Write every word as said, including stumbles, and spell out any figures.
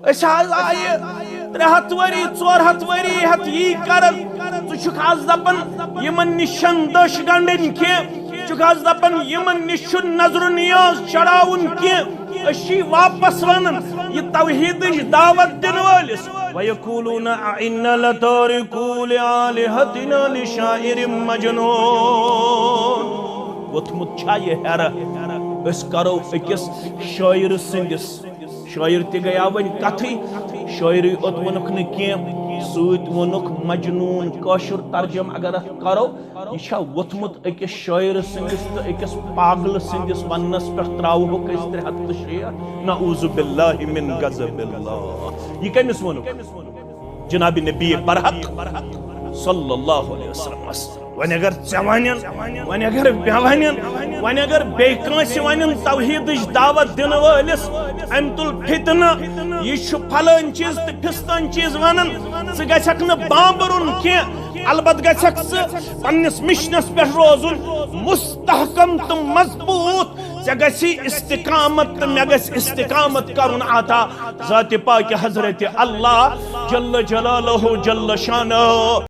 أسۍ حظ آیہِ ترٛےٚ ہَتھ ؤری، ژور ہَتھ ؤری ہٮ۪تھ یی کران۔ ژٕ چھُکھ آز دَپان یِمن نِش چھَنہٕ دٔچھ گنڈٕنۍ کینٛہہ، ژٕ چھُکھ آز دَپان یِمن نِش چھُنہٕ نظر و نیاز چڑاوُن کینٛہہ۔ أسۍ چھِ واپس وَنان یہِ توحیدٕچ دعوت دِنہٕ وٲلِس۔ وَيَقُولُونَ أَإِنَّا لَتَارِكُو لِآلِهَتِنَا لِشَاعِرٍ مَجْنُونٍ۔ ووٚتھمُت چھا یہِ ہیرٕ؟ أسۍ کرو أکِس شٲعر سٕنٛدِس، شٲعر تہِ گٔیا وۄنۍ کتھٕے، شٲعرٕے اوت ووٚنُکھ نہٕ کینٛہہ، سۭتۍ ووٚنُکھ مجنون۔ کٲشُر ترجمہٕ اگر اتھ کرو، یہِ چھا ووٚتھمُت أکِس شٲعر سٕنٛدِس تہٕ أکِس پاگلہٕ سٕنٛدِس وننس پٮ۪ٹھ تراوہوکھ أسۍ ترٛےٚ ہتھ تہٕ شیٹھ؟ نعوذ باللہ من غضب اللہ۔ یہِ کٔمِس ووٚنُکھ؟ جناب نبی برحق صلی اللہ علیہ وسلمس۔ وۄنۍ اگر ژےٚ ونن، وۄنۍ اگر مےٚ ونن، وۄنۍ اگر بیٚیہِ کٲنٛسہِ ونن توحیدٕچ دعوت دِنہٕ وٲلِس، أمۍ تُل فتنہٕ، یہِ چھُ پھلٲنۍ چیٖز تہٕ پھستٲنۍ چیٖز ونان، ژٕ گژھکھ نہٕ بامبرُن کینٛہہ، البتہٕ گژھکھ ژٕ پننِس مشنس پٮ۪ٹھ روزُن مستحکم تہٕ مضبوط۔ ژےٚ گژھی استقامت تہٕ مےٚ گژھِ استقامت کرُن عطا ذات پاک حضرت اللہ جل جلالہ جل شانہ۔